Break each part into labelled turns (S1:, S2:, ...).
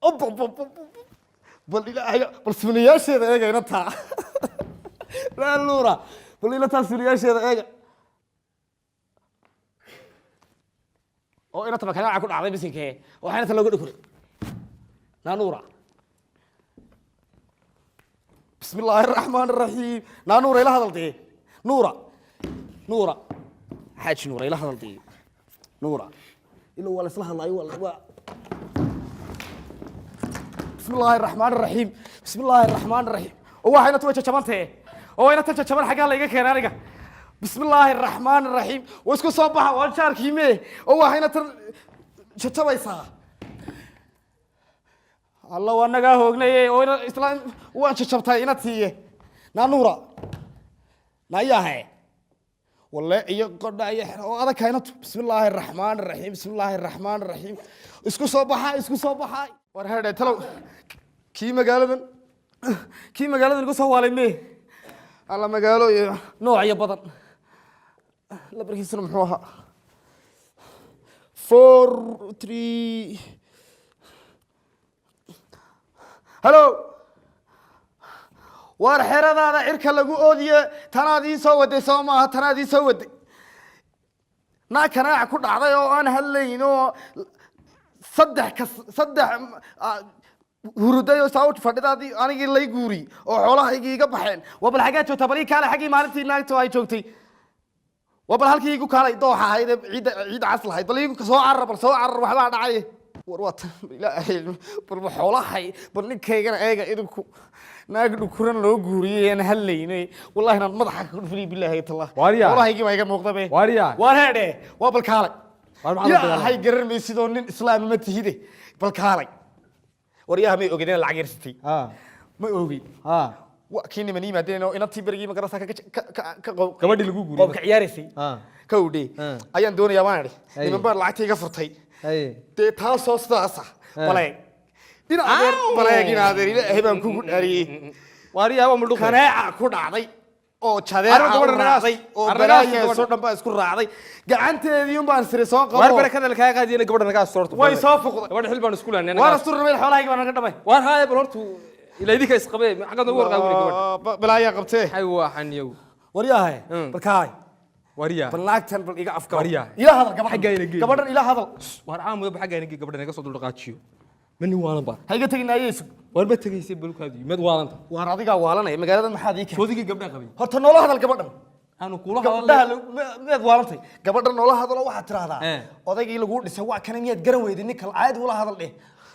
S1: Ob, ob, ob, ob, ob. Bal ilaahay, bal suuliyaasheeda eega ina taa. Laa luura, bal ila taa suuliyaasheeda eega. Oo ina taba kanaaca ku dhacday bisinkee, waxaa inta looga dhukuray. Naa nuura. Bismi illaahi araxmaan araxiim. Naa nuura, ila hadal dee. Nuura, nuura, xaaji nuura, ila hadal dee. Nuura, ila waa la isla hadlaayo, waa bismi illaahi araxmaan araxiim, bismi illaahi araxmaan araxiim. Oo waxayna tuwa jajabantee, oo ina ta jajaban xaggaa layga keenay aniga. Bismi illaahi araxmaan araxiim. Waa isku soo baxa, waa jaarkii mee. Oo waxayna tan jajabaysaa. Alla, waa nagaa hoognaye. Oo ina isla waan jajabtay ina tiiye. Naa nuura, nayaahe, walle iyo qodha iyo xer oo adag kaynatu. Bismi illaahi araxmaan araxiim, bismi illaahi araxmaan araxiim. Isku soo baxa, isku soo baxa. War hedhe, talow kii magaaladan igu soo waalay mee? Alla, magaalo iyo nooc iyo badan. Labarkiisuna muxuu ahaa? 4 3. Hello, waar xeradaada cirka lagu oodiye, tanaad ii soo waday soo maaha? Tanaad ii soo waday, naa kanaaca ku dhacday oo aan hadlayn oo saddex kas saddex huruday oo saa u fadhidaadii anigii lay guuriyey oo xoolahaygii iga baxeen. Waa bal xaggaa joogtaa? Bal ii kaale xaggii maalintii naagta ay joogtay. Waa bal halkii igu kaalay, dooxa ahayd ee ciidda cas lahayd. Bal iigu soo carar, bal soo carar, waxbaa dhacay. War waa tan, ilaahay, bal ma xoolahay, bal ninkaygana eega idinku. Naag dhukuran loo guuriyey aan hadlaynay, wallahi inaan madaxa kaga dhufliy, bilaahi tallah.
S2: Waaryaa.
S1: Xoolahaygii baa iga muuqda be.
S2: Waaryaa.
S1: Waar heedhe, waa bal kaalay.
S2: Waar maxaad u
S1: yaa hay garan maysid oo nin islaam ma tihide. Bal kaalay. Waryaha, may ogeen inaan lacag yarsatay? Ma ogin. Waa kii niman yimaadeen oo inantii berigii magarasa ka
S2: Gabadhii lagu guuriyey.
S1: Qoobka ciyaaraysay. Kowdhe, ayaan doonayaa baan idhi. Niman baan lacagta iga furtay. Dee taasoo sidaasa baleeg in adeer, baleeg in adeer, ilaahay baan kugu dhaariyey.
S2: Waaryaa, waa muldhuqe.
S1: Kaneeca ku dhacday oo jadeeca
S2: Arrin
S1: u
S2: gabadha
S1: raacday oo
S2: arrin
S1: balaaya
S2: gabadha.
S1: soo dhan baa isku raacday. Gacanteedii un baan siri soo
S2: Waar
S1: qabo.
S2: barakada lakaa qaadiyana, gabadha nagaa asturto.
S1: Way soo fuqday.
S2: Gabadha xil baan isku lahnay.
S1: Waan asturna, xoolahaygii baa naga dhamay.
S2: Waar haaya, bal hortu ila idinka isqabee, xaggaad noogu warqaabina gabadha.
S1: Balaayaa qabtee.
S2: Maxay waa xaniyow?
S1: Waryaahe, bal kaay.
S2: Waaryaa.
S1: Bal naagtan bal iga afka.
S2: Waryaa.
S1: Ila hadal gabadhan.
S2: Xaggaa ina geey.
S1: Gabadhan ila hadal.
S2: Waar caamuda, xaggaa ina geey, gabadha naga soo duldhaqaajiyo. Ma nin waalan baa?
S1: Ha iga tegin ayeysu.
S2: Waar ma tegaysay balkaadu mid waalanta.
S1: Waar adigaa waalanaya, magaaladan maxaad ii keentay?
S2: Soodigii gabdhaha qabay.
S1: Horta noola hadal gabadhan.
S2: Aanu kula
S1: Gabdhaha
S2: hadalnay.
S1: Miyaad waalantay? Gabadhan noola hadalo. Waxaad tiraahdaa odaygii laguu dhisay waa kana, miyaad garan weyday? Ninka caadi ula hadal dheh.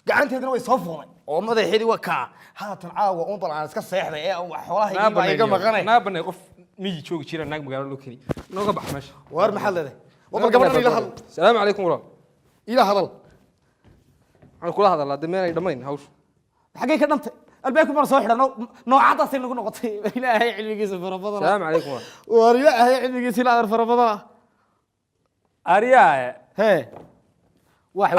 S1: Gacanteeduna way soo fuuday oo madaxeedii waa kaa. Haatan caawa un bal aan iska seexday ee aan wax xoolahaygii baa iga maqanay.
S2: Naa banay, qof miyi joogi jira naag magaalo loo keni. Nooga bax meesha.
S1: Waar maxaad leedahay? Waa bal gabadhan ila hadal.
S2: Salaamu calaykum walaal.
S1: Ila hadal.
S2: Waxaan kula hadalaa dee meel ay dhammayn hawshu.
S1: Xaggay ka dhantay? Albaabka baan soo xidhano, noocadaasay nagu noqotay. Ilaahay cilmigiisa fara badana.
S2: Salaamu calaykum walaal.
S1: Waar ilaahay cilmigiisa ila adar fara badana.
S2: Aryaa.
S1: Hee, wax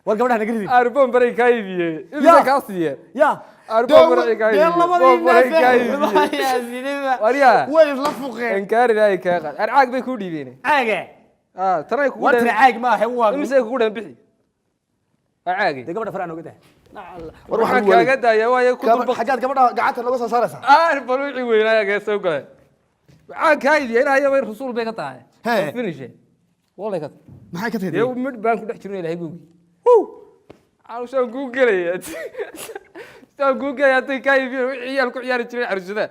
S1: war gabadha naga ridin.
S2: Arboon baray kaa iibiyey.
S1: Ya.
S2: Imisa kaa siiye?
S1: Ya.
S2: Arboon baray kaa
S1: dee
S2: iibiyey.
S1: labadii
S2: Boon baray kaa
S1: neef
S2: iibiyey. Waryaa.
S1: way isla fuqeen.
S2: Inkaar ilaahay kaa qaad. Arcaag bay kuu dhiibeen.
S1: Caaga.
S2: Ah, tanay kugu
S1: War tira
S2: dheen.
S1: caag maaha, waa
S2: Imisay kugu dheen? Bixi. Waa caagi.
S1: Dee gabadha faraan oga dah. War
S2: Waxaan
S1: waxaan
S2: kaaga daaya waayo ku dulbaq.
S1: Xaggaad gabadha gacanta nooga soo saaraysaa?
S2: Aar bal wixii weynaa gee soo galay. Caag kaa iibiya ilaa iyo rasuul bay ka tahay.
S1: Hee.
S2: Finish. Walay ka.
S1: Maxay ka tahay?
S2: Dee mid baan ku dhex jirnay, ilaahay buugi. Saan kuu gelaya. Saan kuu gelaya hadday kaa iibiyeen wixii ciyaal ku ciyaari jireen caruusada.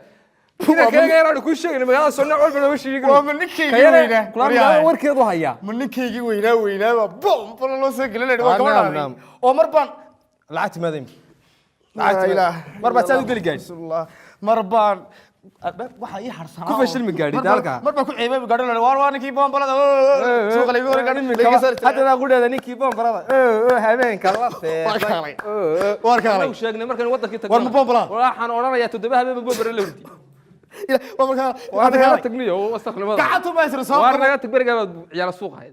S2: Ina kaga yaraan kuu sheegay magaalada soo walba looga sheegay.
S1: Waa ma ninkaygii weynaa?
S2: Kula magaalada warkeedu hayaa.
S1: Ma ninkaygii weynaa weynaaba bom bala loo soo gelinay waa
S2: Ah, naam,
S1: gabadhaadi
S2: naam.
S1: oo mar baan
S2: Lacagti maadaym.
S1: Laa ilaaha
S2: Mar baad saad u geli gaadhi.
S1: Rasuulullah. Mar baan waxaa ii harsanaa
S2: Ku fashilmi gaadhi,
S1: Mar baan-
S2: daalka.
S1: Mar baan ku ceebay gaadhi la waar waa ninkii boombalada suuqa laygu hor gaadhi layga saari jiray.
S2: Haddana qudheeda ninkii boombarada habeenka la
S1: Waar kaalay.
S2: seexday.
S1: Waar kaalay.
S2: Anagu sheegnay markaan wadankii tagno.
S1: War ma boombalaa?
S2: Waxaan odhanayaa 7 habeen ba boombara la hurdi.
S1: Waa markaa
S2: Waar naga tagniyo wasakhnimada.
S1: Gacantu ma isra soo
S2: Waar
S1: qabo.
S2: naga tag, berigaa baad ciyaala suuq ahayd.